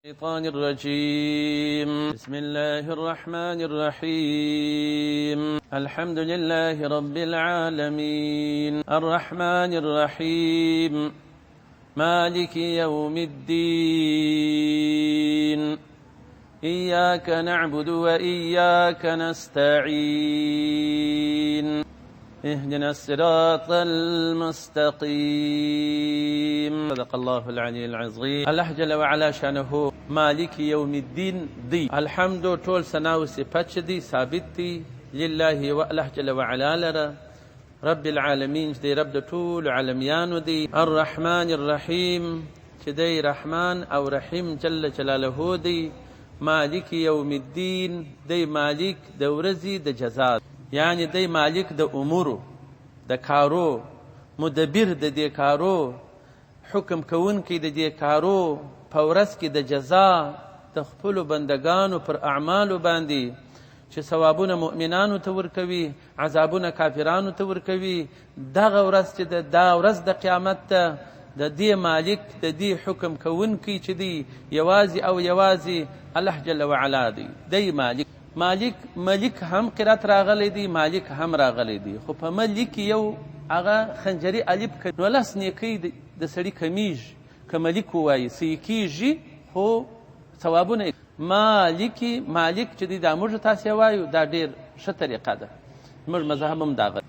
الشيطان الرجيم. بسم الله الرحمن الرحيم. الحمد لله رب العالمين. الرحمن الرحيم. مالك يوم الدين. إياك نعبد وإياك نستعين. اهدنا الصراط المستقيم. صدق الله العلي العظيم. الله جل وعلا شانه مالک یوم الدین دی. الحمد ټول ثنا او صفت چې دی ثابت دی لله و الله جل وعلا لره، رب العالمین چې دی رب د ټولو عالمیانو دی، الرحمن الرحیم چې دی رحمان او رحیم جل جلاله دی، مالک یوم الدین دی مالک د ورځې د جزا، یعنی دی مالک د امورو د کارو، مدبر د دې کارو، حکم کوونکی د دې کارو، په ورځ کې د جزا د خپلو بندګانو پر اعمالو باندې چې ثوابونه مؤمنانو ته ورکوي، عذابونه کافرانو ته ورکوي. دغه ورځ چې د دا ورځ د قیامت ته د دې مالک د دې حکم کوونکی چې دی یوازې او یوازې الله جل وعلا دی. دی مالک، مالک ملک هم قرات راغلی دی، مالک هم راغلی دی، خو په ملک یو هغه خنجري الف که نو لس نیکۍ د سړي کمیږي که ملک ووایي صحیح کیږي، خو ثوابونه مالک مالک چې دی دا موږ تاسې وایو دا ډېر ښه طریقه ده، موږ مذهب هم داغه.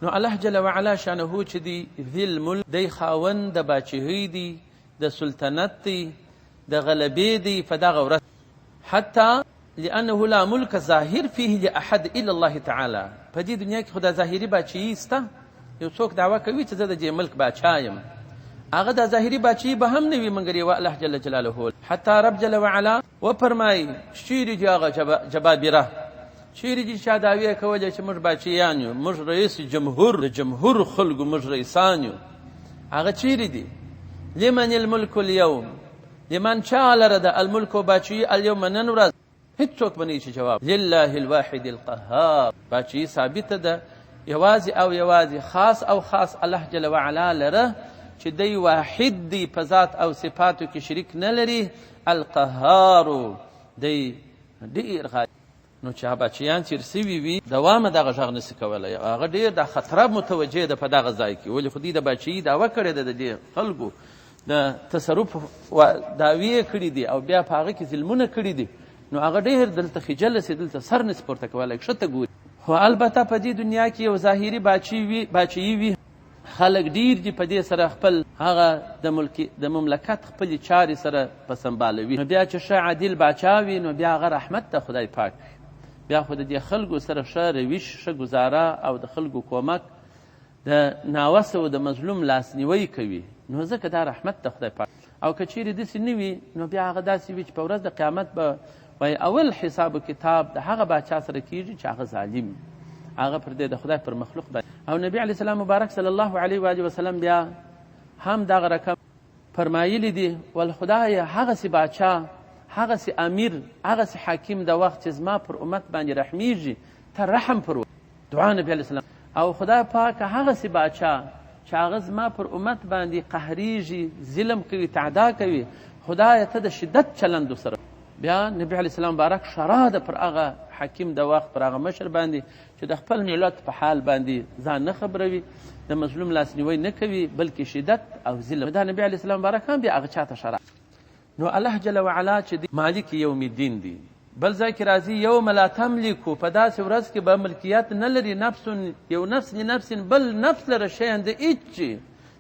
نو الله جل وعلا شانه چې دی ذی الملک دی، خاوند د باچهۍ دی، د سلطنت دی، د غلبې دی په دغه ورځ. حتی لأنه لا ملک ظاهر فيه لأحد إلا الله تعالی. په دې دنیا کې خو دا ظاهري باچهي سته، یو څوک دعوه کوي چې زه د دې ملک باچا یم، هغه دا ظاهري باچهي به هم نه وي مګر یوه الله جل جلاله. حتی رب جل وعلا وفرمایي چیرې دي هغه جبابره، چیرې دي چا دعوې کولې چې موږ باچهیان یو، موږ رئیس جمهور، د جمهور خلکو موږ رئیسان یو، هغه چیرې دي؟ لمن الملک اليوم، لمن چا لره د الملک باچهي الیوم نن ورځ؟ هیڅوک به نه شي جواب. لله الواحد القهار، باچهي ثابته ده یوازې او یوازې خاص او خاص الله جل وعلا لره چې دی واحد دی، په ذات او صفاتو کې شریک نه لري. القهار دی ډېر غالب. نو چې باچیان تېر سوي وي دوامه دغه غږ نسي کولی، هغه ډېر د خطره متوجه ده په دغه ځای کې، ولې خو دوی د باچهي دعوه کړې ده، د دې خلکو د تصرف دعوې کړې دي او بیا په هغه کې ظلمونه کړي دي، نو هغه ډېر دلته خجل سي، دلته سر نسي پورته کولی، کښته ګوري. خو البته په دې دنیا کې یو ظاهري باچهي وي، خلک ډېر دي په دې سره خپل هغه د ملک د مملکت خپلې چارې سره په سمبالوي. نو بیا چې ښه عادل باچا وي نو بیا هغه رحمت ته خدای پاک وي، بیا خو د دې خلکو سره ښه روش، ښه ګزاره او د خلکو کومک، د ناوسه او د مظلوم لاسنیوی کوي، نو ځکه دا رحمت ته خدای پاک. او که چیرې داسې نه وي نو بیا هغه داسې وي چې په ورځ د قیامت به وایي اول حساب و کتاب د هغه باچا سره کیږي چې هغه ظالم، هغه پر دې د خدای پر مخلوق باندې. او نبی علیه السلام مبارک صلی الله علیه وآله وسلم بیا هم دغه رقم فرمایلی دي، ول خدای هغسې باچا، هغسې امیر، هغسې حاکم د وخت چې زما پر امت باندې رحمیږي ته رحم پر دعا نبی علیه السلام. او خدای پاک هغسې باچا چې هغه زما پر امت باندې قهریږي، ظلم کوي، تعدا کوي، خدای ته د شدت چلند سره. بیا نبی علیه السلام مبارک ښرا ده پر هغه حاکم د وخت، پر هغه مشر باندې چې د خپل ملت په حال باندې ځان نه خبروي، د مظلوم لاسنیوی نه کوي، بلکې شدت او ظلم. دا نبی علیه السلام مبارک هم بیا هغه چاته ښرا. نو الله جل وعلا چې دی مالک یوم الدین دی. بل ځای کې راځي یوم لا تملکو، په داسې ورځ کې به ملکیت نه لري نفس یو نفس لنفس بل نفس لره شیئا، د هیڅ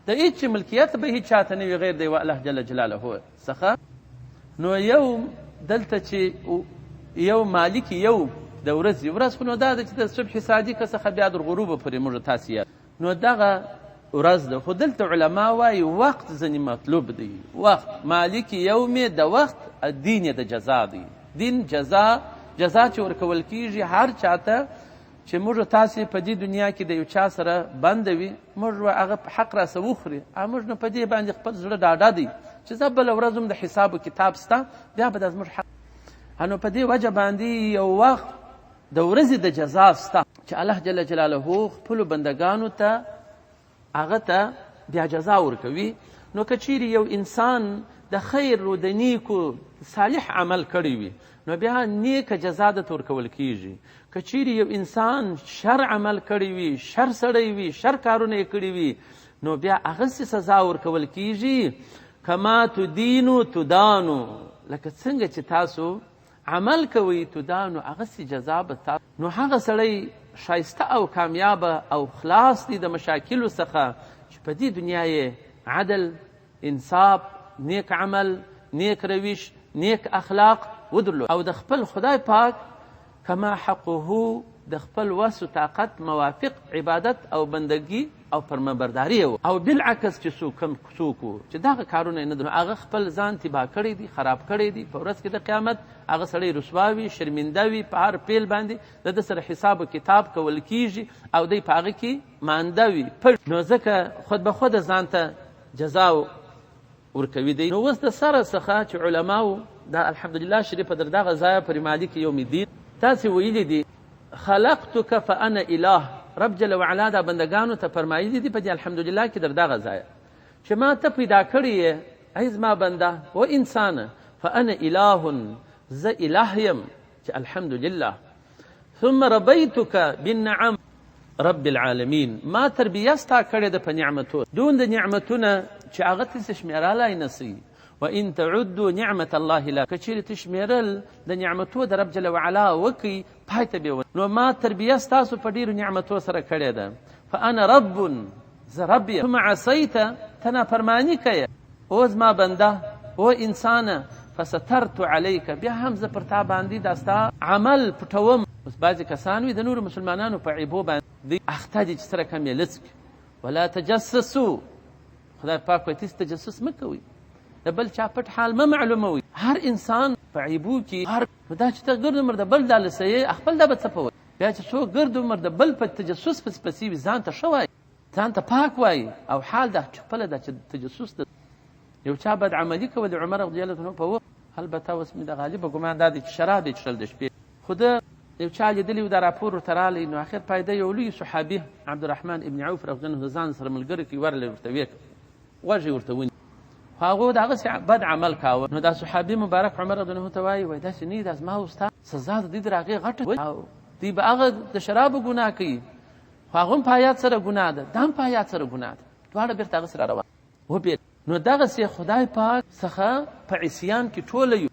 د هیڅ ملکیت به هیچا ته نه وي غیر د یوه الله جل جلاله څخه. نو یو دلته چې یو مالک یو د ورځې ورځ خو نو دا ده چې د صبح صادقه څخه بیا در غروبه پورې موږ تاسې یاد، نو دغه ورځ ده. خو دلته علما وایي وخت ځنې مطلوب دی، وخت مالک یوم د وخت دین یې د جزا دی، دین جزا، جزا چې ورکول کیږي هر چاته چې موږ تاسې په دې دنیا کې د یو چا سره بنده وي، موږ هغه حق راسه وخوري، موږ نو په دې باندې خپل زړه ډاډه دی چې زه بله ورځ هم د حساب و کتاب سته، بیا به دا زموږ حق. نو په دې وجه باندې یو وخت د ورځې د جزا سته چې الله جل جلاله خپلو بندګانو ته هغه ته بیا جزا ورکوي. نو که چیرې یو انسان د خیر و د نیکو صالح عمل کړی وي، نو بیا نیکه جزا ده ته ورکول کیږي. که چیرې یو انسان شر عمل کړی وي، شر سړی وي، شر کارونه یې کړي وي، نو بیا هغسې سزا ورکول کیږي. کما تدینو تدانو، لکه څنګه چې تاسو عمل کوئ تدانو، هغسې جزا به تاسو. نو هغه سړی ښایسته او کامیابه او خلاص دی د مشاکلو څخه چې په دې دنیا یې عدل، انصاف، نیک عمل، نیک روش، نیک اخلاق ودرلود او د خپل خدای پاک کما حقه د خپل وس و طاقت موافق عبادت او بندګي او فرمانبرداري یې او بالعکس چې څوک کم څوک وو چې دغه کارونه یې نه درلود، هغه خپل ځان تباه کړی دی، خراب کړی دی. په ورځ کې د قیامت هغه سړی رسوا وي، شرمنده وي، په هر پیل باندې د ده سره حساب و کتاب کول کیږي او دی په هغه کې مانده وي، پړ. نو ځکه خود به خوده ځان ته جزا ورکوي دی. نو اوس د سره څخه چې علماو دا الحمدلله شریفه در دغه ځایه پورې مالک یوم الدین تاسې ویلي دي، خلقتک فانا اله، رب جل وعلا دا بندګانو ته فرمایلي دي په دې الحمدلله کې در دغه ځایه چې ما ته پیدا کړی یې ای زما بنده و انسانه، فانا اله، زه اله یم چې الحمدلله. ثم ربیتک بالنعم رب العالمین، ما تربیه ستا کړې ده په نعمتو، دون د نعمتونه چې هغه تاسې شمېرلی نه سئ. وان تعدوا نعمت الله لا، که چیرې ته شمېرل د نعمتو د رب جل وعلا وکئ پای ته به. نو ما تربیه ستاسو په ډېرو نعمتو سره کړې ده. فانا رب، زه رب یم. ثم عصیت، ته نافرماني کوې او زما بنده او انسانه، فسترت علیک، بیا هم زه پر تا باندې دا ستا عمل پټوم. اوس بعضې کسان وي د نورو مسلمانانو په عیبو باندې اخته دي چې سره کم یې لڅ کړي. ولا تجسسو، خدای پاک وایي تاسو تجسس مه کوئ، د بل چا پټ حال مه معلوموئ. هر انسان په عیبو کې هر نو دا چې ته ګرد عمر د بل دا لسیې، خپل دا به څه په وایي؟ بیا چې څوک ګرد عمر د بل په تجسس پسې وي، ځان ته ښه وایي، ځان ته پاک وایي، او حال دا چې خپله دا چې تجسس د یو چا بد عملي کول د عمر رضی الله عنه په وخت، البته اوس مې د غالبه ګمان دا دی چې شراب یې څښل د شپې، خو ده یو چا لیدلی و دا راپور ورته راغلی. نو اخر پایده یو لوی صحابي عبدالرحمن ابن عوف رضی الله عنه ځان سره ملګری کړي، ورغلی ورته ویې غوږ یې ورته ونیو، خو هغو د هغسې بد عمل کاوه. نو دا صحابي مبارک عمر رضی الله عنه ته وایي، وایي داسې نه دا زما او ستا سزا د دوی در هغې غټه، او دوی به هغه د شرابو ګناه کوي، خو هغه هم په حیات سره ګناه ده، دا هم په حیات سره ګناه ده، دواړه بېرته هغسې را روان وبېل. نو دغسې خدای پاک څخه په عصیان کې ټوله یو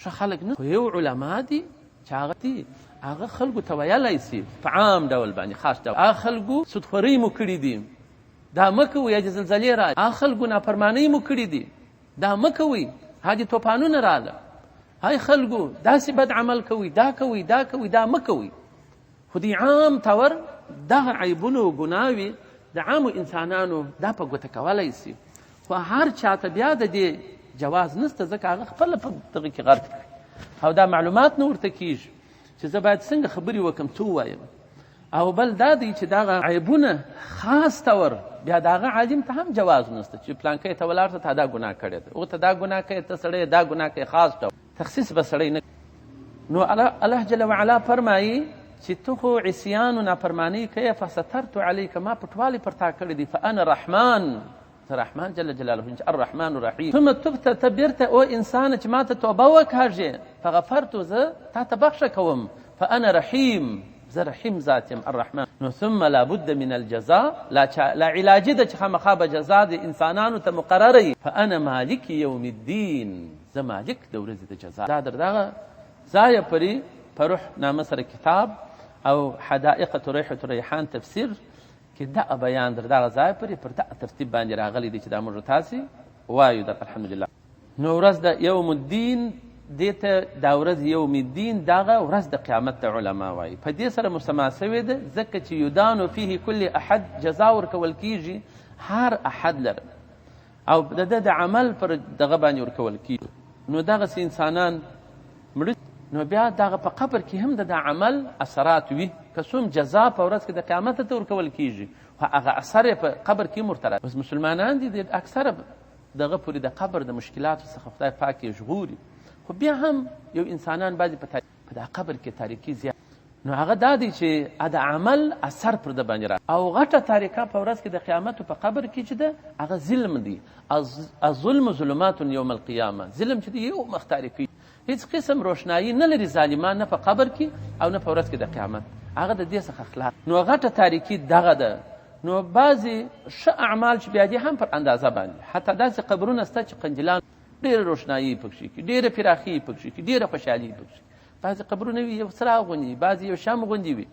ښه خلک نه، خو یو علما دي چې هغه دي هغه خلکو ته ویلی سي په عام ډول باندې، خاص ډول هغه خلکو سودخورۍ مو کړي دي دا مه کوئ، یا دې زلزلې راغلې، هغه خلکو نافرمانۍ مو کړي دي دا مه کوئ، ها دې توپانونه راغله، های خلکو داسې بد عمل کوئ، دا کوئ، دا کوئ، دا مه کوئ. خو دی عام طور دغه عیبونه او ګناوې د عامو انسانانو دا په ګوته کولی سي، خو هر چاته بیا د دې جواز نسته، ځکه هغه خپله په دغه کې غرق کړي او دا معلومات نه ورته کیږي چې زه باید څنګه خبرې وکړم، څه ووایم. او بل دا دی چې دغه عیبونه خاص طور بیا د هغه عالم ته هم جواز نسته چې پلانکی ته ولاړ شه تا دا ګناه کړې ده، او ته دا ګناه کوې، ته سړی دا ګناه کوې، خاص ډول تخصیص به سړی نه. نو الله جل وعلا فرمایي چې ته خو عصیان و نافرمانۍ کوې، فسترت علیک، ما پټوالی پر تا کړی دی، فانا رحمان، ته رحمان جل جلاله چې الرحمن الرحیم. ثم تبت، ته بېرته او انسانه چې ما ته توبه وکاږې، فغفرت، زه تا ته بخښه کوم، فانا رحیم، زه رحیم ذات یم الرحمن. نو ثم لابد من الجزاء، لا علاجي ده چې خامخا به جزا د انسانانو ته مقرره وي، فانا مالک یوم الدین، زه مالک د ورځې د جزا. دا در دغه ځایه پورې په روح نامه سره کتاب او حدائق ریحة الریحان تفسیر کې دغه بیان در دغه ځایه پورې پر دغه ترتیب باندې راغلی دی چې دا موږ تاسې وایو در الحمدلله. نو ورځ د یوم الدین دې ته دا ورځ یوم الدین دغه ورځ د قیامت ته علما وایي، په دې سره مسما سوې ده، ځکه چې یدانو فیه کل احد، جزا ورکول کیږي هر احد لره او د ده د عمل پر دغه باندې ورکول کیږي. نو دغسې انسانان مړه، نو بیا دغه په قبر کې هم د عمل اثرات وي، که څوم جزا په ورځ کې د قیامت ته ورکول کیږي، خو هغه اثر یې په قبر کې هم ورته راځي. اوس مسلمانان دي د اکثره دغه پورې د قبر د مشکلاتو څخه خدای پاک یې ژغوري، خو بیا هم یو انسانان بعضې په دا قبر کې تاریکي زیات. نو هغه دا دی چې د عمل اثر پر ده باندې را او غټه تاریکه په ورځ کې د قیامت په قبر کې چې ده هغه ظلم دی. الظلم ظلمات یوم القیامه، ظلم چې دی یو مخ تاریکي، هیڅ قسم روښنايي نه لري ظالمان، نه په قبر کې او نه په ورځ کې د قیامت، هغه د دې څخه خلاص. نو غټه تاریکي دغه ده. نو بعضې ښه اعمال چې بیا دي هم پر اندازه باندې، حتی داسې قبرونه شته چې قندیلان ډېره روښنايي پکښې کي، ډېره پراخي پکښې کي، ډېره خوشحالي پکښې. بعضې قبرونه وي یو څراغ غوندې وي، بعضې یو شم غوندې وي.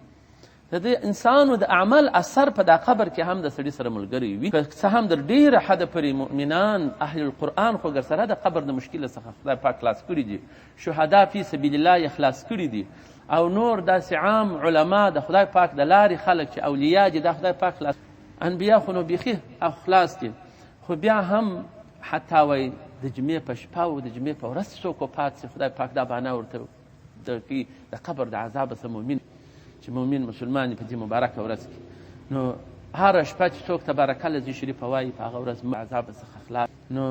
د دې انسانو د عمل اثر په دا قبر کې هم د سړي سره ملګری وي. که څه هم در ډېره حده پورې مؤمنان اهل القرآن خو ګرسره د قبر د مشکله څخه خدای پاک خلاص کړي دي، شهدا فی سبیل الله یې خلاص کړي دي، او نور داسې عام علما د خدای پاک د لارې خلک چې اولیاء دي دا خدای پاک خلاص، انبیا خو نو بیخي خلاص دي. خو بیا هم حتی وایي د جمعې په شپه او د جمعې په ورځ څوک وفات سي، خدای پاک دا بهانه ورته درکوي د قبر د عذابه څخه مؤمن چې مؤمن مسلمان په دې مبارکه ورځ کې. نو هره شپه چې څوک تبارک الذي شریفه وایي په هغه ورځ عذاب څخه خلاص. نو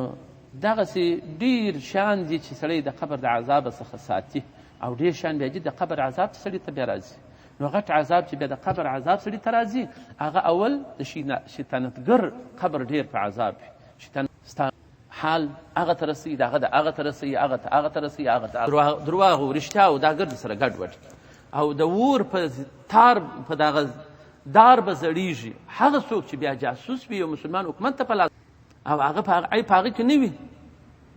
دغسې ډېر شیان دي چې سړی د قبر د عذابه څخه ساتي، او ډېر شیان بیا دي د قبر عذاب چې سړي ته بیا راځي. نو غټ عذاب چې بیا د قبر عذاب سړي ته راځي، هغه اول د شیطانتګر قبر ډېر په عذاب وي. شیطان ستا حال هغه ته رسوي، د هغه د هغه ته رسوي، هغه ته هغه ته رسوي، هغه ته درواغو رښتیاو دا ګرد سره ګډ وډ کړي، او د اور په تار په دغه دار به زړیږي. هغه څوک چې بیا جاسوس وي یو مسلمان حکومت ته په لاس او هغه په عیب په هغه کې نه وي،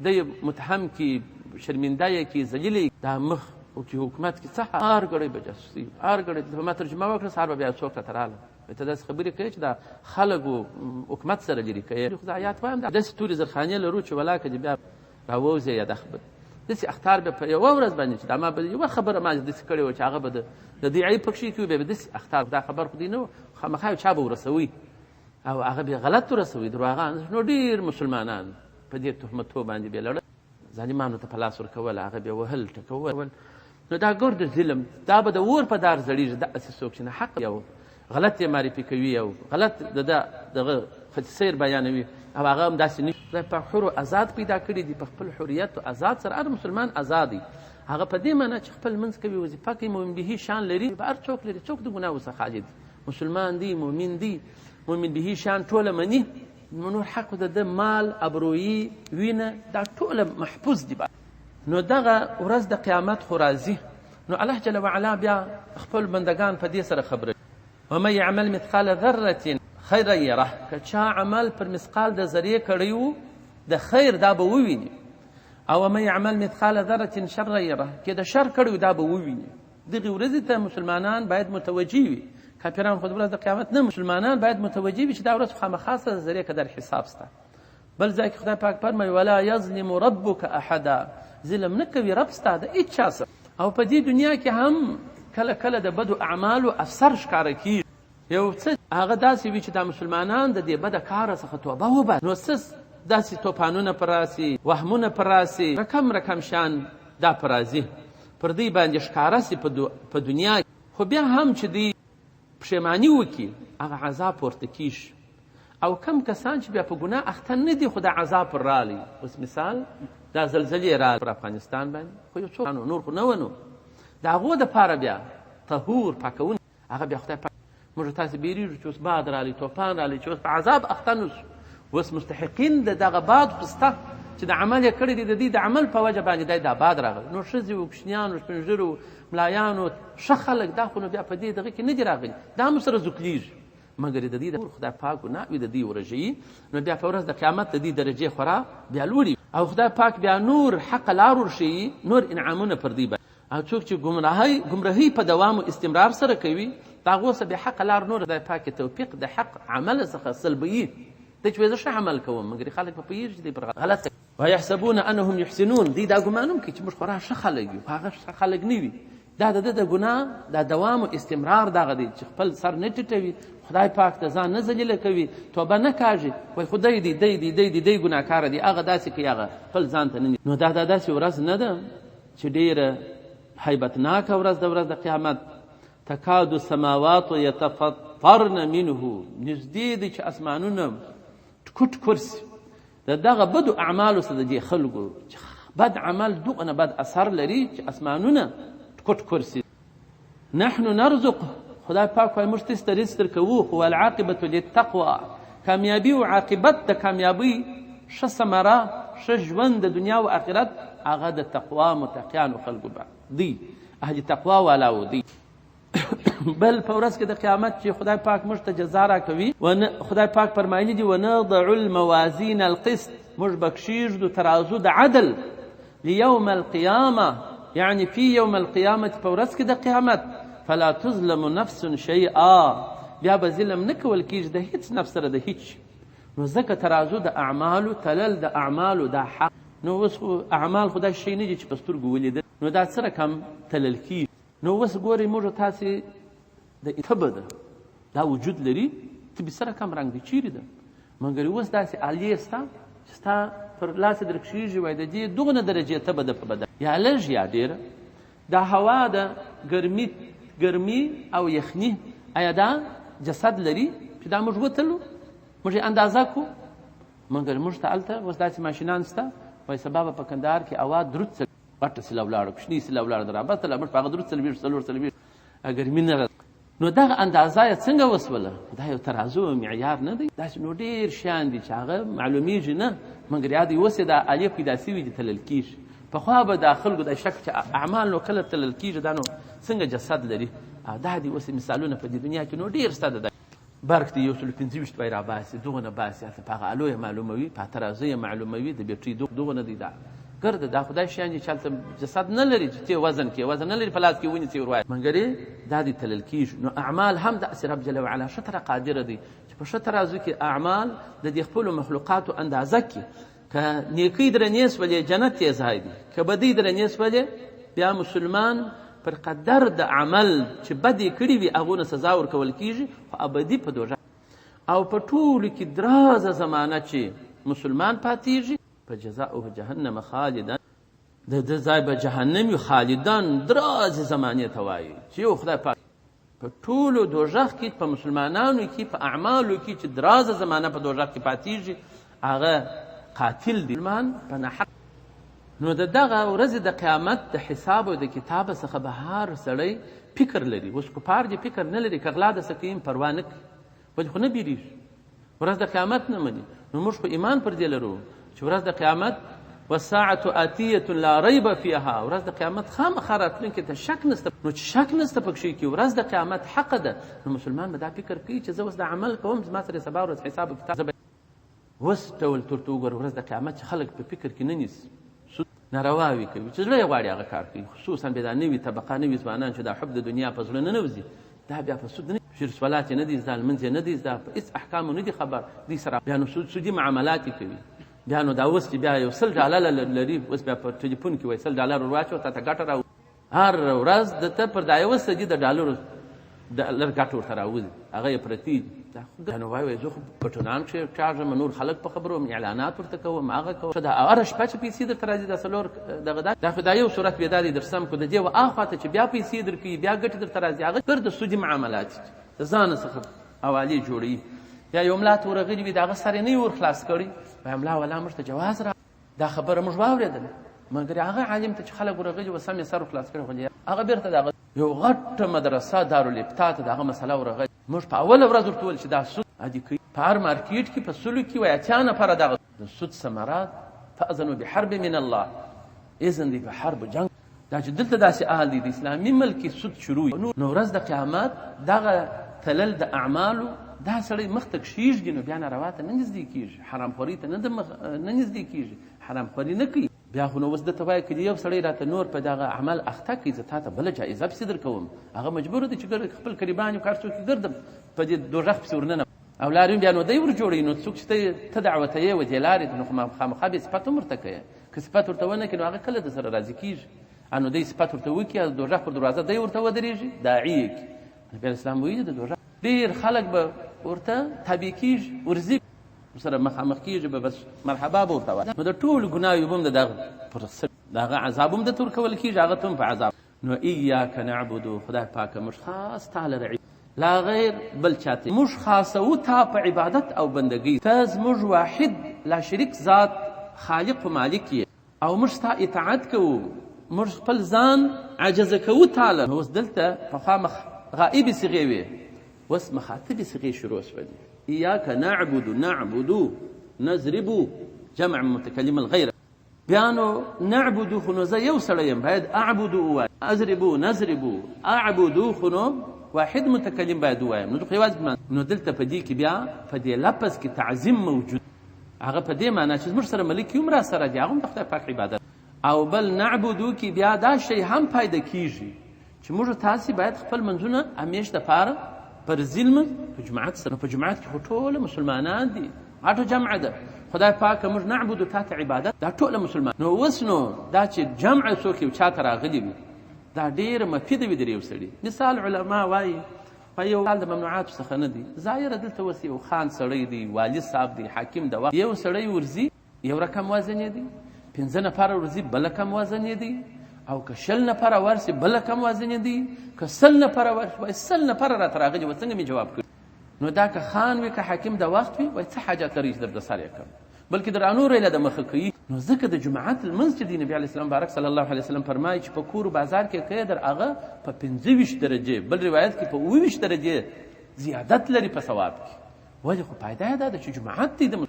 دی متهم کې شرمنده یې کې ذلیل یې دا مخ او کې حکومت کې څه هر ګړی به جاسوسي، هر ګړی ته ما ترجمه وکړه، سهار به بیا څوک راته راغله ته داسې خبرې کوې چې دا خلک حکومت سره لرې کوې. خو زه آیات وایم، داسې تورې زرخانې لرو چې ولاکه دې بیا راووځې یا دا خبرې داسې اخطار به په یوه ورځ باندې چې دا ما به یوه خبره ما داسې کړې وه چې هغه به د دې عیب پکښې کړي، بیا به داسې اخطار، دا خبر خو دی نه و، خامخا یو چا به ورسوي او هغه به غلط ورسوي درواغان. نو ډېر مسلمانان په دې تهمتو باندې بیا لړل، ظالمانو ته په لاس ورکول، هغه بیا وهل ټکول. نو دا ګرد ظلم دا به د اور په دار زړېږي. داسې څوک چې نه حق یو غلط یې معرفي کوي او غلط د ده دغه خط سیر بیانوي او هغه هم داسې نه. خدای پاک حر او ازاد پیدا کړي دي، په خپل حریت او ازاد سره هر مسلمان ازاد دی. هغه په دې معنی چې خپل منځ کوي، وظیفه کوي، مؤمن به شان لري، به هر څوک لري، څوک د ګناهو څخه خالي دی، مسلمان دی، مؤمن دی، مؤمن به شان ټوله مني. نو نور حق د ده مال، ابرویي، وینه دا ټوله محفوظ دي. نو دغه ورځ د قیامت خو راځي. نو الله جل وعلا بیا خپل بندگان په دې سره خبروي، ومن یعمل مثقال ذرة خیرا یره، که چا عمل پر مثقال د ذرې کړی وو د خیر دا به وویني، او ومن یعمل مثقال ذرة شرا یره، که د شر کړی وو دا به وویني. دغې ورځې ته مسلمانان باید متوجه وي. کافران خو د ورځ د قیامت نه، مسلمانان باید متوجه وي چې دا ورځ خامخا سره ذرې قدر حساب سته. بل ځای کې خدای پاک فرمایي ولا یظلم ربک احدا، ظلم نه کوي رب ستا د هیچا سره. او په دې دنیا کې هم کله کله د بدو اعمالو اثر ښکاره کېږي. یو څه هغه داسې وي چې دا مسلمانان د دې بده کاره څخه توبه وباسي، نو څه داسې توپانونه پر راسي، وهمونه پر راسي، رقم رقم شان دا پر راځي، پر دوی باندې ښکاره سي په دنیا. خو بیا هم چې دوی پښیماني وکړي هغه عذاب ورته کېږي. او کم کسان چې بیا په ګناه اخته نه دي خو دا عذاب پر راغلی. اوس مثال دا زلزلې راغلې پر افغانستان باندې، خو یو څو نور خو نه وه، نو د هغو دپاره بیا طهور پاکونه هغه بیا خدای پاک موږ تاسې بیریږو چې اوس باد راغلی، توپان راغلی، چې اوس په عذاب اخته نه سو، اوس مستحقین د دغه باد خو سته چې د عمل یې کړی دی، د دوی د عمل په وجه باندې دی دا باد راغلی. نو ښځې و، کوچنیانو، سپینږیرو، ملایانو، ښه خلک دا خو نو بیا په دې دغه کې نه دي راغلي، دا هم سره زوکلیږي. مګر د دوی د خدای پاک ګناه وي د دوی ورژوي، نو بیا په ورځ د قیامت د دوی درجې خورا بیا لوړي، او خدای پاک بیا نور حق لار ورښیي، نور انعامونه پر دوی. او څوک چې ګمراهۍ په دوام او استمرار سره کوي، د هغو څخه بیا حق لار نور خدای پاک توفیق د حق عمل څخه سلبوي. دی چې وایي زه ښه عمل کوم، مګر خلک به پوهېږي چې دی پر غلط. ویحسبون انهم یحسنون، دوی دا ګمان هم کوي چې موږ خورا ښه خلک یو، خو هغه ښه خلک نه وي. دا د ده د ګناه دا دوام او استمرار دغه دی چې خپل سر نه ټیټوي، خدای پاک ته ځان نه ذلیله کوي، توبه نه کاږي، وایي خو دی دی دی دی دی دی دی ګناهکاره دی، هغه داسې کوي، هغه خپل ځان ته نه نیسي. نو دا داسې ورځ نه ده چې ډېره هیبتناکه ورځ ده، ورځ د قیامت. تکاد السماوات یتفطرن منه، نږدې دی چې اسمانونه ټکر ټکر سي د دغه بدو اعمالو څخه د دې خلکو چې بد عمل دغه بد اثر لري چې اسمانونه ټکر ټکر سي. نحن نرزق، خدای پاک وایي موږ تاسو ته رزق درکوو، خو والعاقبة للتقوی، کامیابي او عاقبت د کامیابۍ ښه ثمره، ښه ژوند د دنیا او آخرت هغه د تقوا متقیانو خلکو به دی، اهل تقوا والاو دی. بل په ورځ کې د قیامت چې خدای پاک موږ ته جزا راکوي، خدای پاک فرمایلي دي ونضع الموازین القسط، موږ به کښېږدو ترازو د عدل لیوم القیامه، یعنی فی یوم القیامة، په ورځ کې د قیامت، فلا تظلم نفس شیئا، بیا به ظلم نه کول کېږي د هیڅ نفس سره د هیڅ. نو ځکه ترازو د اعمالو، تلل د اعمالو دا حق. نو اوس خو اعمال خو داسې شی نه دي چې په سترګو ولیدل، نو دا څه رقم تلل کېږي؟ نو اوس ګورئ موږ تاسې د تبه ده، دا وجود لري، تبې څه رقم رنګ دی، چیرې ده؟ مګر اوس داسې آلې سته چې ستا پر لاس یې در کښېږي، وایي د دې دغونه درجې تبه ده په بدن، یا لږ یا ډېره. دا هوا ده، ګرمي، ګرمي او یخني، ایا دا جسد لري چې دا موږ وتلو، موږ یې اندازه کړو؟ مګر موږ ته هلته اوس داسې ماشینان شته، وایي سبا به په کندهار کې هوا درود څه غټه سیله ولاړه، کوچنۍ سیله ولاړه، د رابطله موږ په هغه درود 40 44 ګرمي نه راځي. نو دغه اندازه یې څنګه وسوله؟ دا یو ترازو او معیار نه دی. داسې نو ډېر شیان دي چې هغه معلومیږي نه، مګر یاد یې اوس یې دا الې پیدا سوي دي، تلل کېږي. پخوا به دا خلکو دا شک چې اعمال نو کله تلل کېږي، دا نو څنګه جسد لري؟ او دا دي اوس مثالونه په دې دنیا کې نو ډېر شته. د برق دی 125 وای راباسي، دغونه باسي، هلته په هغه الو یې معلوموي، په ترازو یې معلوموي، د بیټرۍ دغونه دی. دا ګرده دا خدای شیان دي چې هلته جسد نه لري، چې ته وزن کې وزن نه لري، په لاس کې ونیسي ور وایي، مګر دا دی تلل کېږي. نو اعمال هم داسې رب جل وعلا ښه تر قادر دی چې په ښه ترازو کې اعمال د دې خپلو مخلوقاتو اندازه کې، که نیکۍ درنې سولې جنت یې ځای دی، که بدۍ درنې سولې بیا مسلمان پر قدر د عمل چې بد یې کړي وي هغو نه سزا ورکول کېږي، خو ابدي په دوژه. او په ټولو کې درازه زمانه چې مسلمان پاتېږي، په جزاؤه جهنم خالدا، د ده ځای به جهنم وي، خالدان درازې زمانې ته وایي چې یو خدای پاک په ټولو دوژخ کې په مسلمانانو کې په اعمالو کې چې درازه زمانه په دوژخ کې پاتېږي هغه قاتل دی، مسلمان په ناحق. نو د دغه ورځې د قیامت د حساب او د کتابه څخه به هر سړی فکر لري. اوس کفار دې فکر نه لري، که غلا د څه کوي پروا نه کوي، ولې خو نه بیریږي، ورځ د قیامت نه مني. نو موږ خو ایمان پر دې لرو چې ورځ د قیامت والساعة آتیة لا ریب فیها، ورځ د قیامت خامخا راتلونکې ته شک نشته. نو چې شک نشته پکښې کې ورځ د قیامت حق ده، نو مسلمان به دا فکر کوي چې زه اوس دا عمل کوم، زما سره سبا ورځ حساب او کتاب، زه به اوس ډول ترته وګوره ورځ د قیامت چې خلک په فکر کې نه نیسي، سود نارواوي کوي، چې زړه یې غواړي هغه کار کوي، خصوصا بیا دا نوې طبقه، نوي ځوانان چې دا حب د دنیا په زړه ننوځي، دا بیا په سود نه شیر صلات یې نه دی زده، لمونځ یې نه دی زده، په هېڅ احکامو نه دي خبر، دوی سره بیا نو سودي معاملات یې کوي. بیا نو دا اوس چې بیا یو $100 لري، اوس بیا په ټلیفون کې وایي $100 ور واچوه تا ته ګټه راوځي، هر ورځ د ته پر دا یوه سدي د ډالرو ډالر ګټه ورته راوځي، هغه یې پرتې دي. دا نو وایي زه خو بټنان کښې کاږم، نور خلک په خبروم، اعلانات ورته کوم، هغه کوم، دا هره شپه چې پیسې درته راځي دا څلور دغه دا خو دا یو صورت بیا دا دی در سم کړو، د دې و اخوا ته چې بیا پیسې درکوي، بیا ګټې درته راځي، هغه ګرده سودي معاملات دي، د ځانه څخه حوالې جوړوي. یا یو ملا ته ورغلي وي، د هغه سر یې نه وي ور خلاص کړی، وایي ملا ولا موږ ته جواز را، دا خبره موږ واورېدله، مګر هغه عالم ته چې خلک ورغلي وه سم یې سر ورخلاص کړی، خو هغه بېرته د هغه یو غټه مدرسه دارالابتا ته د هغه مسله ورغلې. موږ په اوله ورځ ورته وویل چې دا سود عادي کوي، په هر مارکیټ کې په سلو کې وایي 80 نفره دغه د سود ثمرات، فأذنوا بحرب من الله، اذن دی په حرب جنګ. دا چې دلته داسې اهل دی د اسلامي ملک کې سود شروع، نو ورځ د قیامت دغه تلل د اعمالو دا سړی مخ ته کښېږدي، نو بیا ناروا ته نه نږدې کېږي، حرامخورۍ ته نه نږدې کېږي، حرامخوري نه کوي. بیا خو نو اوس ده ته وایي که یو سړی راته نور په دغه عمل اخته کړي، زه تا ته بله جایزه پسې درکوم. هغه مجبور دی چې خپل قریبان یو کار څوک ګرځم په دې دوږخ پسې ورننه، او لارې بیا نو دی ور جوړوي. نو څوک چې ته دعوتوې و دې لارې ته، نو خو خامخا بیا صفت هم ورته کوې، که صفت ورته ونه کړې نو هغه کله در سره راضي کېږي؟ نو دی صفت ورته وکړي، او د دوږخ پر دروازه دی ورته ودرېږي، داعي یې کړي. نبي علیه السلام ویلي د دوږخ ډېر خلک به ورته تابع کېږي، ورځي سره مخامخ کېږي به، بس مرحبا به ورته وایي. نو د ټولو ګناوې به هم د دغه پر سر د هغه عذاب هم درته ورکول کېږي، هغه ته هم په عذاب. نو ایاک نعبدو، خدای پاکه موږ خاص تا لره لا غیر بل چاته، موږ خاصو تا په عبادت او بندګۍ، ته زموږ واحد لا شریک ذات خالق و مالک یې، او موږ ستا اطاعت کوو، موږ خپل ځان عاجزه کوو تا لره. نو اوس دلته پخوا مخ غائبې صیغې وې، اوس مخاطبې صیغې شروع شولې. ایاک نعبد، نعبد، نضرب، جمع متکلم الغیر. بیا نو نعبد خو نو زه یو سړی یم، باید اعبد ووایم. اضربو، نضربو، اعبدو خو نو واحد متکلم باید ووایم، نو زه خو یوازې. نو دلته په دې کې بیا په دې لفظ کې تعظیم موجود، هغه په دې معنا چې زموږ سره ملک هم را سره دی، هغه هم د خدای پاک عبادت. او بل نعبدو کې بیا دا شی هم پیدا کیږي چې موږ تاسې باید خپل منځونه همیش دپاره پر ځي په جماعت سره. په جماعت کې خو ټول مسلمانان دي، غټه جمع ده. خدای پاک موږ نعبدو تا ته عبادت، دا ټول مسلمان. نو اوس نو دا چې جمع څوک یو چاته راغلي وي، دا ډېره مفیده وي د یو سړي. مثال علما وایي په یو حال د ممنوعاتو څخه نه دی ظاهره. دلته اوس یو خان سړی دی، والي صاحب دی، حاکم د وخت، یو سړی ورځي یو رقم وزن یې دی، 5 نفره ورځي بل رقم وزن یې دی، او که 20 نفره ورسي بل رقم وزن یې دی، که 100 نفره ورسي وایي 100 نفره راته راغلي وه، څنګه مې جواب کړي؟ نو دا که خان وي که حاکم د وخت وي، وایي څه حاجت لري چې در د سر یې کړم، بلکې در نورو یې له د مخه کوي. نو ځکه د جماعت لمونځ چې دی، نبي علیه السلام مبارک صلی الله علیه وسلم فرمایي چې په کور بازار کې کوې در هغه په 25 درجې، بل روایت کې په 27 درجې زیادت لري په ثواب کې. ولې؟ خو فایده یې دا ده چې جماعت دی. د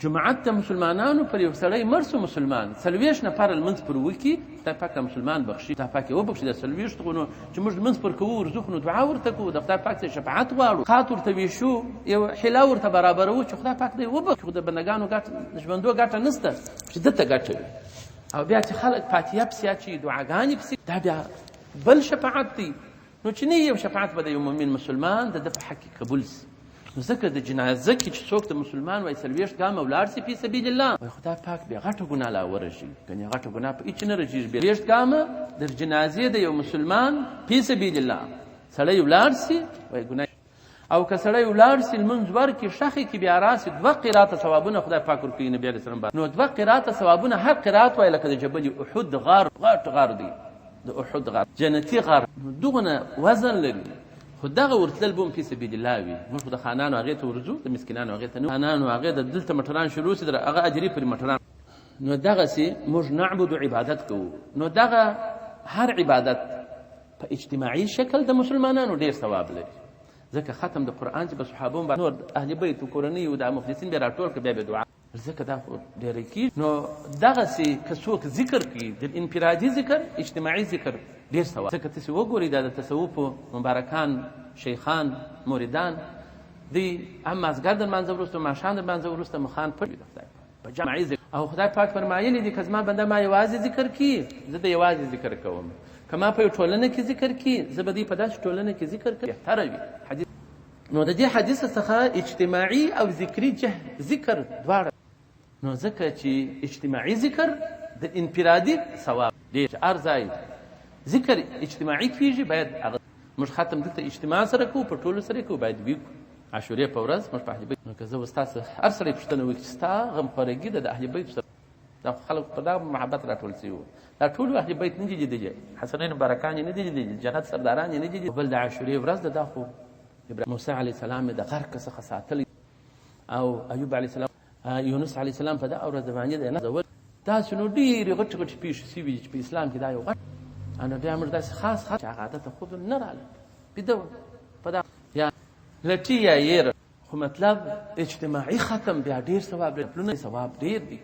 جماعت د مسلمانانو پر یو سړی مړ سو مسلمان، 40 نفره لمونځ پر وکړي، خدای پاک ته مسلمان بخښي، خدای پاک یې وبخښي. د 40 خو نو چې موږ لمونځ پر کوو ورځو، خو نو دعا ورته کوو، د خدای پاک څخه شفاعت غواړو، خات ورته ویشو، یو حیله ورته برابروو چې خدای پاک دی وبخښي. خو د بندګانو ګټه، د ژوندو ګټه نسته چې ده ته ګټه وي. او بیا چې خلک فاتحه پسې اچوي، دعاګانې پسې، دا بیا بل شفاعت دی. نو چې نه یو شفاعت به د یو مؤمن مسلمان د ده په حق کې قبول سي. نو ځکه د جنازه کې چې څوک د مسلمان وایي 40 ګامه ولاړ سي فی سبیل الله، وایي خدای پاک بیا غټه ګناه لا ورژي، کنې غټه ګناه په هېڅ نه رژېږي. 40 ګامه د جنازې د یو مسلمان فی سبیل الله سړی ولاړ سي، وایي ګناه. او که سړی ولاړ سي لمونځ ورکړي، ښخې کې بیا راسي، 2 قراته ثوابونه خدای پاک ورکوي. نبي علیه السلام نو 2 قراته ثوابونه، هر قرات وایي لکه د جبل احد غار، غټ غار دی د احد غار، جنتي غار، نو دغونه وزن لري. خو دغه ورتلل به هم فی سبیل الله وي. موږ خو د خانانو هغې ته ورځو، د مسکینانو هغې ته نه، خانانو هغې د دلته مټران شروع سي، در هغه اجري پر مټران. نو دغسې موږ نعبد عبادت کوو. نو دغه هر عبادت په اجتماعي شکل د مسلمانانو ډېر ثواب لري، ځکه ختم د قرآن چې به صحابو به نور اهل بیت کورنۍ او د مخلصین به راټول کړه، بیا به دعا، ځکه دا خو ډېری کېږي. نو دغسې که څوک ذکر کوي، د انفرادي ذکر، اجتماعي ذکر ډېر ثواب. ځکه تاسې وګورئ دا د تصوف مبارکان، شیخان، مریدان دوی هم مازدیګر د لمانځه وروسته، ماښام د لمانځه وروسته مخان پټ وي د خدای په جماعي ذکر. او خدای پاک فرمایلي دي که زما بنده ما یوازې ذکر کړي، زه د یوازې ذکر کوم. که ما په یو ټولنه کې ذکر کړي، زه به دوی په داسې ټولنه کې ذکر کړم بهتره وي. حدیث. نو د دې حدیث څخه اجتماعي او ذکري ذکر دواړه. نو ځکه چې اجتماعي ذکر د انفرادي ثواب ډېر، چې هر ځای ذکر اجتماعي کېږي باید هغه موږ ختم دلته اجتماع سره کوو، په ټولو سره کوو، باید ویکو. عاشورې په ورځ موږ په اهل بیت. نو که زه اوس تاسو هر سړی پوښتنه وکړي چې ستا غمخورګي ده د اهل بیت سره، دا خو خلک په دا محبت راټول سوي وو، دا ټول اهل بیت نه دي لیدلي، حسنین مبارکان یې نه دي لیدلي، جنت سرداران یې نه دي لیدلي. بل د عاشورې ورځ ده، دا خو موسی علیه السلام یې د غرق څخه ساتلی، او ایوب علیه السلام، یونس علیه السلام په دغه ورځ باندې دی نه. داسې نو ډېرې غټې غټې پېښې سوي دي چې په اسلام کې دا یو غټ. نو بیا موږ داسې خاص خاص چې هغه عادت خوب نه راغله، بیده وه په دا یا لټي یا یېره. خو مطلب اجتماعي ختم بیا ډېر ثواب لري، پلونه ثواب ډېر دی.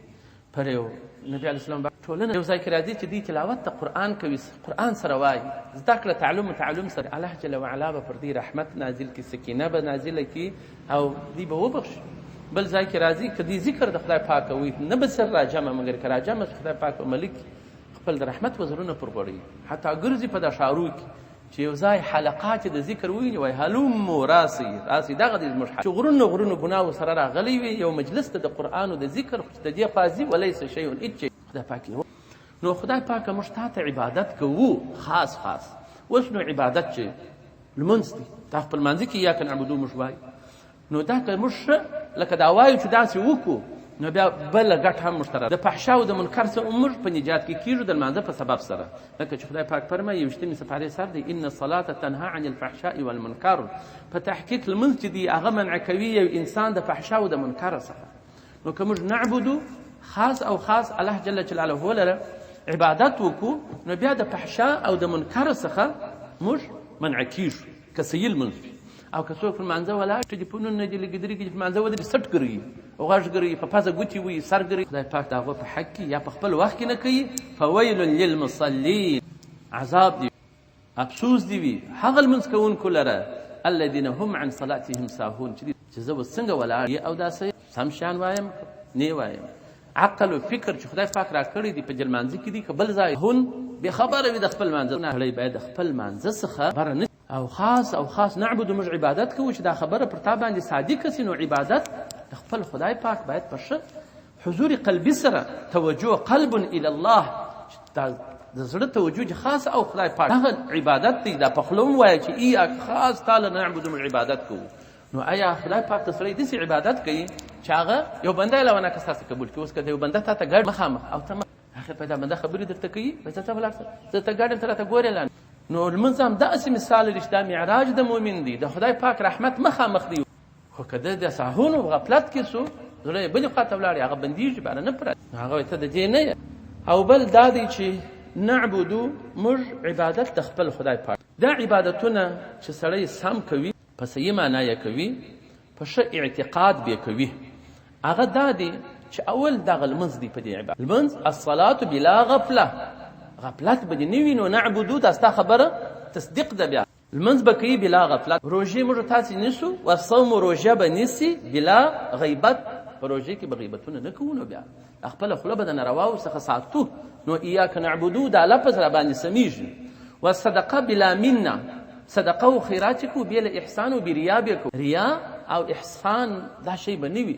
پر یو نبي علیه السلام ټولنه یو ځای کې راځي چې دوی تلاوت د قرآن کوي، قرآن سره وایي، زده کړه تعلم تعلم سره، الله جل وعلا به پر دوی رحمت نازل کړي، سکینه به نازله کړي او دوی به وبخښي. بل ځای کې راځي که دوی ذکر د خدای پاک کوي، نه به سر راجمع، مګر که راجمع شي خدای پاک به ملک خپل د رحمت وزرونه پر غوړوي. حتی ګرځي په دا ښارو کې چې یو ځای حلقات د ذکر وویني، وایي هلمو راسئ راسئ، دغه دی زموږ چې غرونه غرونه ګناهو سره راغلی وي، یو مجلس ته د قرآن او د ذکر، خو چې د دې خوا ځي ولیس شیء هېڅ شی خدای پاک یې. نو خدای پاک موږ تا ته عبادت کوو خاص خاص. اوس نو عبادت چې لمونځ دی، تا خپل لمانځه کې ایاک نعبدو موږ وایو، نو دا که موږ ښه لکه دا وایو چې داسې وکړو، نو بیا بله ګټه هم موږ ته راځي. د فحشا او د منکر څخه موږ په نجات کې کېږو د لمانځه په سبب سره، لکه چې خدای پاک فرمایي 21مې سپارې سر دی، ان الصلاة تنها عن الفحشاء والمنکر. په تحقیق لمونځ چې دی هغه منع کوي یو انسان د فحشا او د منکر څخه. نو که موږ نعبدو خاص او خاص الله جل جلاله لره، عبادت وکړو، نو بیا د فحشا او د منکر څخه موږ منع کیږو که صحیح لمونځ وي. او که څوک پر لمانځه ولاړ، ټلیفونونه دي لګېدلي دي، په لمانځه ودرېږي، څټ ګروي، غږ ګروي، په پزه ګوتې وهي، سر ګروي، خدای پاک د هغو په حق کې یا په خپل وخت کې نه کوي. فویل للمصلین، عذاب دی، افسوس دی وي هغه لمونځ کوونکو لره، الذین هم عن صلاتهم ساهون، چې زه اوس څنګه ولاړ او داسې سم شیان وایم نه وایم. عقل او فکر چې خدای پاک راکړی دی په دې لمانځه کې دی، که بل ځای هون بې خبره وي د خپل لمانځه نه، سړی باید د خپل لمانځه څخه خبره نه او خاص او خاص نعبد موږ عبادت کوو، چې دا خبره پر تا باندې صادقه سي، نو عبادت د خپل خدای پاک باید په ښه حضور قلبي سره توجه، قلب الی الله، دا د زړه توجه چې خاص او خدای پاک هغه عبادت دی. دا په خوله هم وایه چې ایاک خاص تا له نعبد موږ عبادت کوو. نو آیا خدای پاک ته سړی داسې عبادت کوي چې هغه یو بنده یې لا ونه که ستاسو قبول کړي؟ اوس که یو بنده تا ته ګډ مخامخ او ته اخر پیدا بنده خبرې درته کوي، وایي ځه ولاړ شه، زه ته ګډ یم، ته راته ګورې لا. نو لمونځ هم داسې مثال لري چې دا معراج د مؤمن دی، د خدای پاک رحمت مخامخ دی. خو که ده د ساهونو غفلت کې سو، زړه یې بلې خواته ولاړ، هغه بندېږي، باره نه پرېږدي، هغه وایي ته د دې نه یې. او بل دا دی چې نعبدو موږ عبادت د خپل خدای پاک. دا عبادتونه چې سړی سم کوي، په صحیح معنا یې کوي، په ښه اعتقاد به کوي، هغه دا دی چې اول دغه لمونځ دی. په دې عبادت لمونځ الصلاة بلا غفله، غفلت به دې نه وي، نو نعبدو دا ستا خبره تصدیق ده. بیا لمونځ به کوي بلا غفلت، روژې موږ تاسې نیسو، والصوم روژه به نیسي بلا غیبت، په روژې کې به غیبتونه نه کوو، نو بیا خپله خوله به د نارواو څخه ساتو، نو ایاک نعبدو دا لفظ را باندې سمیږي. والصدقه بلا منه، صدقه او خیرات چې کوو بې له احسان او بې ریا به کوو، ریا او احسان دا شی به نه وي،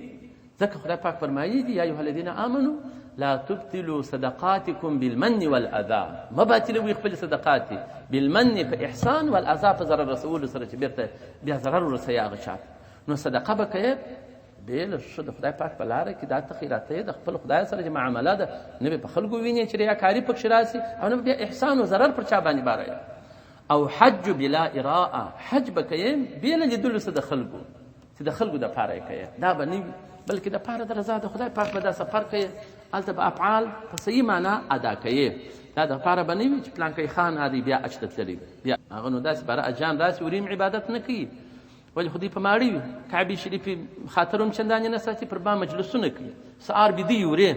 ځکه خدای پاک فرمایلي دي یا ایها الذین آمنو لا تبطلوا صدقاتکم بالمن والاذى، مه باطلوئ خپلې صدقات بالمن په احسان والاذى په ضرر رسولو سره، چې بېرته بیا ضرر ورسوي هغه چا ته. نو صدقه به کوې بې له ښه د خدای پاک په لاره کې، دا ته خیراتوې د خپل خدای سره چې معامله ده، نه به په خلکو وینې چې ریاکاري پکښې راسي، او نه به بیا احسان او ضرر پر چا باندې باروې. او حج بلا اراءه، حج به کوې بې له لیدلو څه د خلکو، چې د خلکو دپاره یې کوې، دا به نه وي، بلکې دپاره د رضا د خدای پاک به دا سفر کوې، هلته به افعال په صحیح معنا ادا کوې، دا دپاره به نه وي چې پلانکی خان هادی بیا حج ته تللی، بیا هغه نو داسې باره اجان راسي وریم عبادت نه کوي، ولې خو دوی په ماړه وي، کعبې شریفې خاطر هم چندانې نه ساتي، پر بام مجلسونه کوي، سهار بیده وي ورې،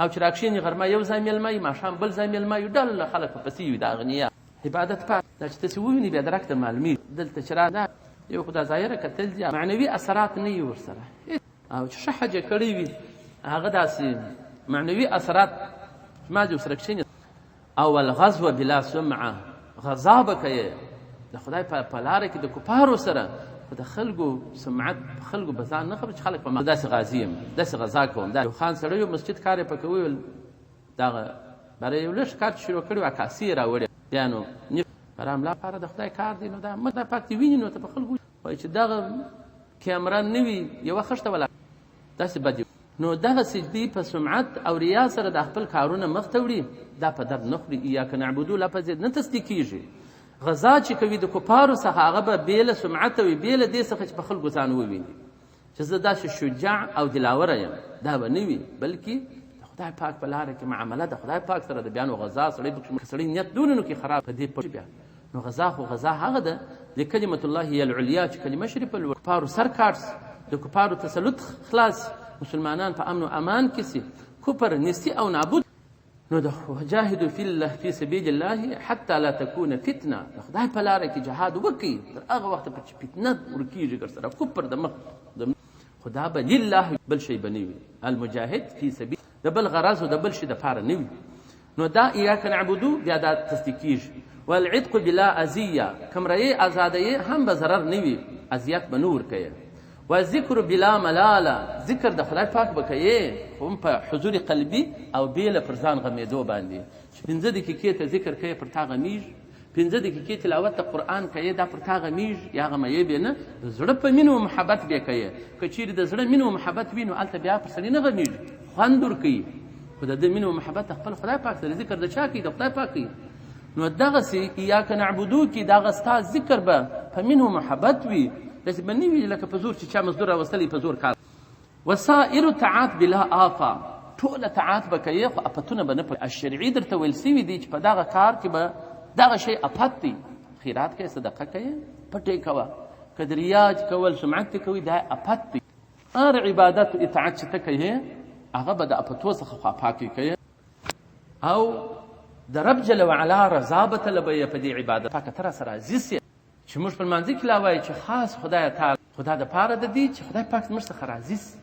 او چې راکښېني غرمه یو ځای مېلمه وي، ماښام بل ځای مېلمه وي، ډله خلک په پسې وي. د اغنیا عبادت پاک دا چې تاسې ووینئ بیا درک ته معلومېږي. دلته چې را یو خو دا ظاهره کتل دي، معنوي اثرات نه وي ورسره، او چې ښه حج یې کړی وي هغه داسې معنوي اثرات ما دې ورسره کښېني. او الغزو بلا سمعه، غزا به کوې د خدای په لاره کې د کفارو سره، خو د خلکو سمعت خلکو به ځان نه خبر چې خلک په ما داسې غازي یم، داسې غزا کوم. دا یو خان سړی یو مسجد کار یې په کوي، ویل دغه باره یو لږ کار چې شروع کړی و، عکاسي یې راوړې، بیا نو باره ملا لپاره د خدای کار دی، نو دا مه خدای پاک دې ویني، نو ته په خلکو وایي چې دغه کیمره نه وي یوه خښته ولاړه داسې بد. نو دغسې دوی په سمعت او ریا سره د خپل کارونه مخته وړي، دا په درد نه خوري. ایاک نعبدو لفظ یې نه تصدیقېږي. غزا چې کوي د کفارو څخه هغه به بې له سمعته وي، بې له دې څخه چې په خلکو ځان وویني چې زه داسې شجاع او دلاوره یم، دا به نه وي، بلکې د خدای پاک په لاره کې معامله د خدای پاک سره د بیا نو غزا سړی پکښې سړی نیت دونه نو کې خراب په دې پټ بیا نو غزا خو غزا هغه ده لکلمة الله هي العلیا، چې کلمه شریفه لوړ کفارو سر کاټ سي، د کفارو تسلط خلاص، مسلمانان په امن و امان کې سي، کفر نیستي او نابود. نو د وجاهدوا فی الله فی سبیل الله حتی لا تکون فتنه، د خدای په لاره کې جهاد وکړئ تر هغه وخته پورې چې فتنه ورکېږي ورسره، کفر د مخ خو دا به لله بل شی به نه وي، المجاهد فی سبیل د بل غرض او د بل شي دپاره نه وي. نو دا ایاک نعبدو بیا دا تصدیق کېږي. والعتق بلا اذیه، کمره یې ازاده هم به ضرر نه وي، اذیت به نه ورکوي. وذکر بلا ملاله، ذکر د خدای پاک به کوې خو هم په حضور قلبي او بې له پر ځان غمېدو باندې، چې 5 دقیقې ته ذکر کوې پر تا غمېږي، 5 دقیقې تلاوت د قرآن کوې دا پر تا غمېږي یا غموې به نه، د زړه په مینه او محبت به کوې. که چیرې د زړه مینه او محبت وي نو هلته بیا پر سړي نه غمېږي، خوند ورکوي، خو د ده مینه او محبت د خپل خدای پاک سره، ذکر د چا کوي؟ د خدای پاک کوي. نو دغسې ایاک نعبدو کې دغه ستا ذکر به په مینه او محبت وي، داسې به نه وي لکه په زور چې چا مزدور راوستلی په زور کار. وسائر طاعات بلا آفا، ټول اطاعت به کوې خو افتونه به نه پر الشرعي درته ویل سوي دي چې په دغه کار کې به دغه شی افت دی. خیرات کوې، صدقه کوې، پټې کوه. که د ریا کول سمعت دې کوي، دا افت دی. هر عبادت او اطاعت چې ته کوې هغه به د افتو څخه خوا پاکې کوې او د رب جل وعلا رضا به طلبوې په دې عبادت پاکه ته راسره راضي سې. چې موږ په لمانځه کې لا وایو چې خاص خدای تعالی خدا د پاره د دې چې خدای پاک زموږ څخه راضي سي.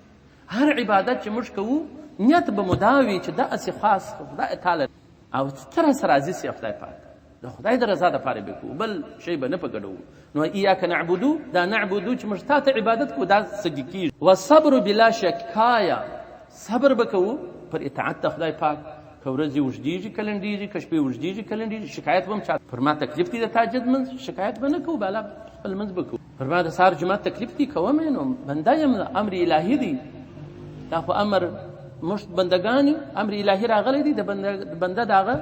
هر عبادت چې موږ کوو نیت به مو دا وي چې داسې خاص خدای تعالی او ته راسره راضي سې خدای پاک، د خدای د رضا دپاره به کوو، بل شی به نه په ګډوو. نو ایاک نعبدو، دا نعبدو چې موږ تا ته عبادت کوو دا صدیق کېږي. والصبر بلا شکایا، صبر به کوو پر اطاعت د خدای پاک. که ورځې اوږدېږي که لنډېږي، که شپې اوږدېږي که لنډېږي، شکایت به هم چا پر ما تکلیف دی د تهجد لمونځ شکایت به نه کوو، بالا خپل لمونځ به کوو. پر ما د سهار جومات تکلیف دی کوم یې، نو بنده یم، امر الهي دی، دا خو امر موږ بندګان یو، امر الهي راغلی دی، د بنده د هغه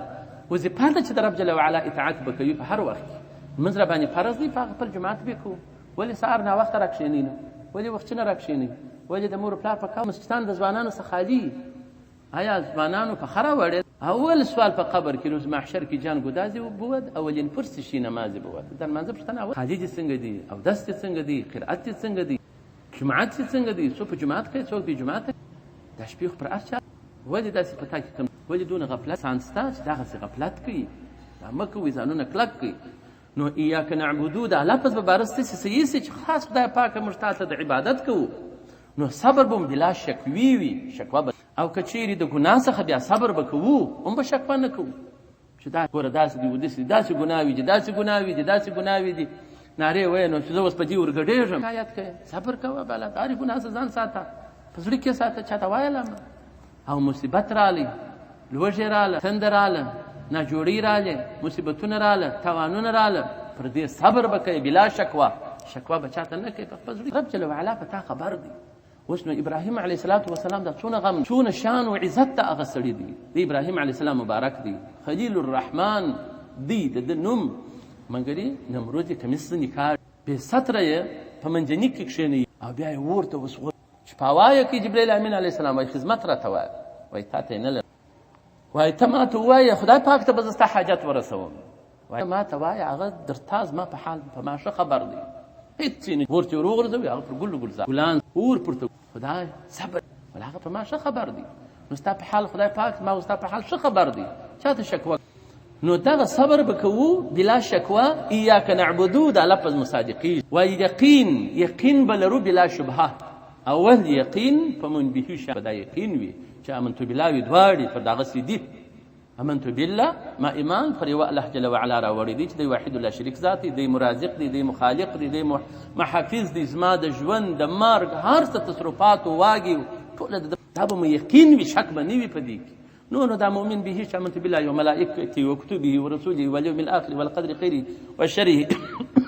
وظیفه ده چې د رب جل وعلا اطاعت به کوي په هر وخت کې. لمونځ را باندې فرض دی، په هغه خپل جومات به کوو. ولې سهار ناوخته راکښېنئ نه؟ ولې وخچینه راکښېنئ؟ ولې د مور پلار په کار مسجدان د ځوانانو څخه خالي؟ آیا ځوانانو په خره وړې؟ اول سوال په قبر کې روز محشر کې جان ګدازې بود، اولین پرسشي نماز بود. د لمانځه پوښتنه اول خالي دې څنګه دي، اودس دې څنګه دي، قرائت دې څنګه دي، جماعت دې څنګه دي، څوک په جماعت کوي څوک بې جماعت. دا شپې خو پر هر چا ولې داسې په تا کې کم، ولې دونه غفلت سان سته چې دغسې غفلت کوي؟ دا مه کوئ، ځانونه کلک کړئ. نو ایاک نعبدو دا لفظ به بارس داسې صحیح سي چې خاص خدای پاک موږ تا ته د عبادت کوو. نو صبر به هم بلا شکوي وي، شکوه به او که چیرې د ګناه څخه بیا صبر به کوو هم به شکوه نه کوو چې دا ګوره داسې دي وداسې دي، داسې ګناه وي دي، داسې ګناه وي دي، داسې ګناه وي دي، نارې وایې نو چې زه اوس په دې ورګډېږم. شکایت کوې، صبر کوه، بالا د هرې ګناه څخه ځان ساته، په زړه کې ساته، چاته وایه لا مه. او مصیبت رالی، لوږې راله، تنده راله، ناجوړۍ رالې، مصیبتونه راله، تاوانونه راله، پر دې صبر به کوې بلا شکوه. شکوه به چاته نه کوې، په خپل زړه رب جل وعلا په تا خبر دی. اوس نو ابراهیم علیه الصلاة والسلام دا څونه غم، څونه شان او عزت د هغه سړي دی. د ابراهیم علیه السلام مبارک دی، خلیل الرحمن دی د ده نوم. مګر یې نمرود یې کمیس ځنې کاږي، بې ستره یې په منجنیک کې کښېنوي او بیا یې اور ته وسغورځوي. چې په هوا یې کوي جبرائیل امین علیه السلام وایي خدمت راته وایه، وایي تا ته یې نه لرم. وایي ته ما ته ووایه خدای پاک ته به زه ستا حاجت ورسوم. وایي ما ته وایه هغه در تا زما په حال په ما ښه خبر دی، هېڅ یې نه. اور ته یې وروغورځوي، هغه پر ګلو ګلزار ګلان اور پورته. خدای صبر، ول هغه په ما ښه خبر دی، نو ستا په حال خدای پاک ما ستا په حال ښه خبر دی، چاته شکوه. نو دغه صبر به کوو بلا شکوه. ایاک نعبدو دا لفظ مصادقي. وایي یقین، یقین به لرو بلا شبهه. اول یقین په منبهي شه دا یقین وي چې امنتو بالله وي، دواړې پر دغسې دي. امنتو بالله ما ایمان پر یوه الله جل وعلا راوړی دی چې دی واحد لا شریک ذات دی، دی مرازق دی، دی مخالق دی، دی محافظ دی، زما د ژوند د مرګ هر څه تصرفات واګي ټوله دا به مو یقین وي، شک به نه وي په دې کې. نو دا مؤمن به چې امنت بالله وملائکته وكتبه ورسله واليوم الآخر والقدر خيره وشره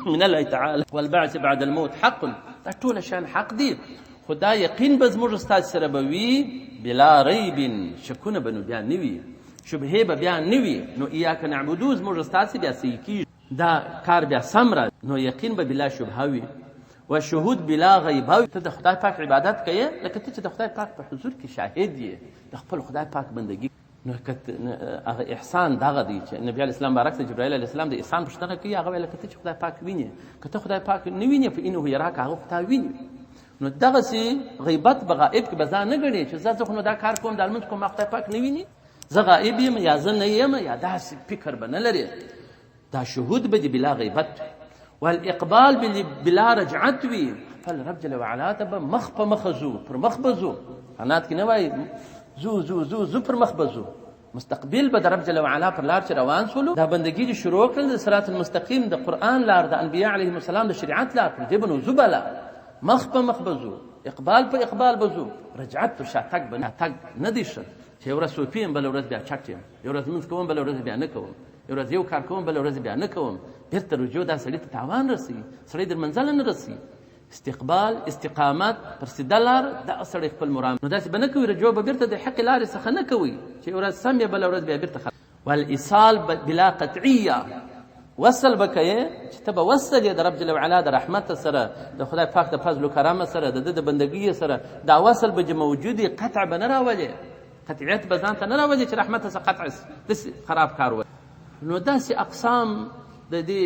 من الله تعالى والبعث بعد الموت حق. دا ټول شان حق دی، خو دا یقین به زموږ ستاسو سره به وي بلا ریب، شکونه به نو بیا نه وي، شبهې به بیا نه وي. نو ایاک نعبدو زموږ ستاسو بیا صحیح کېږي، دا کار بیا سم راځي. نو یقین به بلا شبهه وي، وشهود بلا غیبه. ته د خدای پاک عبادت کوې لکه ته چې د خدای پاک په حضور کې شاهد یې، د خپل خدای پاک بندګي. نو که هغه احسان دغه دی چې نبي علیه السلام بارک ته جبرائیل علیه السلام د احسان پوښتنه کوي، هغه ویل لکه ته چې خدای پاک وینې، که ته خدای پاک نه وینې فانه یراک، هغه خو تا ویني. نو دغسې غیبت به غائب کې به ځان نه ګڼې چې زه خو نو دا کار کوم، دا لمونځ کوم، ما خدای پاک نه ویني، زه غائب یم یا زه نه یم، یا داسې فکر به نه لرې. دا شهود به دې بلا غیبت وي، والاقبال بلا رجعت وي. خپل رب جل وعلا ته به مخ په مخ ځو، پر مخ به ځو. قنات کې نه وایي ځو ځو ځو ځو، پر مخ به ځو. مستقبل به د رب جل وعلا پر لار چې روان سولو، دا بندګي چې شروع کړل د صراط المستقیم، د قرآن لار، د انبیا علیهم السلام د شریعت لار، پر دې به نو ځو، بلا مخ په مخ به ځو، اقبال په اقبال به ځو، رجعت پر شاتګ به تګ نه دی ښه چې یو ورځ صوفي یم بله ورځ بیا چټ یم، یو ورځ لمونځ کوم بله ورځ بیا نه کوم، یو ورځ یو کار کوم بله ورځ بیا نه کوم. بېرته رجوع دا سړي ته تاوان رسوي، سړی در منزله نه رسوي. استقبال، استقامت پر سیده لار، دا سړی خپل مرام. نو داسې به نه کوي، رجوع به بېرته د حق لارې څخه نه کوي چې یو ورځ سم یې بله ورځ بیا بېرته خراب. والايصال بلا قطعیه، وصل به کوې چې ته به وصل یې د رب جل وعلا د رحمت سره، د خدای پاک د فضل و کرم سره، د ده د بندګۍ سره، دا وصل به چې موجود وي، قطع به نه راولې. قطعیت به ځان ته نه راولي چې رحمت څخه قطع سي، داسې خراب کار وکړي. نو داسې اقسام د دې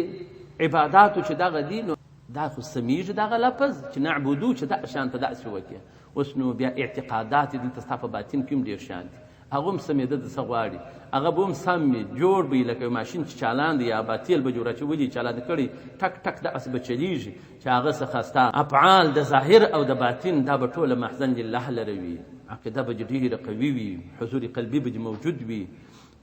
عباداتو چې دغه دي، نو دا خو سمیږي دغه لفظ چې نعبدو چې دا شان ته داسې وکړي. اوس نو بیا اعتقادات دلته ستا په باطن کې هم ډېر شان دي، هغه هم سمېده د څه غواړي، هغه به هم سم وي، جوړ به وي، لکه یو ماشین چې چالان دی یا به تېل به جوړ اچولي چالان کړي، ټک ټک داسې به چلېږي چې هغه څخه ستا افعال د ظاهر او د باطن دا به ټوله محضن لله لره وي، عقیده به دې ډېره قوي وي، حضور قلبي به دې موجود وي.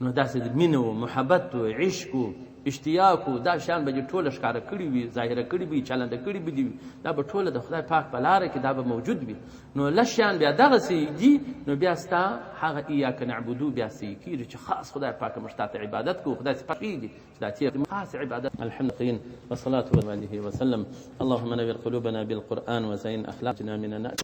نو داسې د مینه و محبت و عشق و اشتیاق و دا شیان به دې ټوله ښکاره کړي وي، ظاهره کړي به وي، چلنده کړي به دې وي، دا به ټوله د خدای پاک په لاره کې دا به موجود وي. نو لږ شیان بیا دغسې دي، نو بیا ستا هغه ایاک نعبدو بیا صحیح کېږي چې خاص خدای پاک موږ تا ته عبادت کوو، خدای صفات ښیي چې دا تېر خاص عبادت. الحمد لله والصلاة عليه وسلم. اللهم نور قلوبنا بالقرآن وزين أخلاقنا من النار.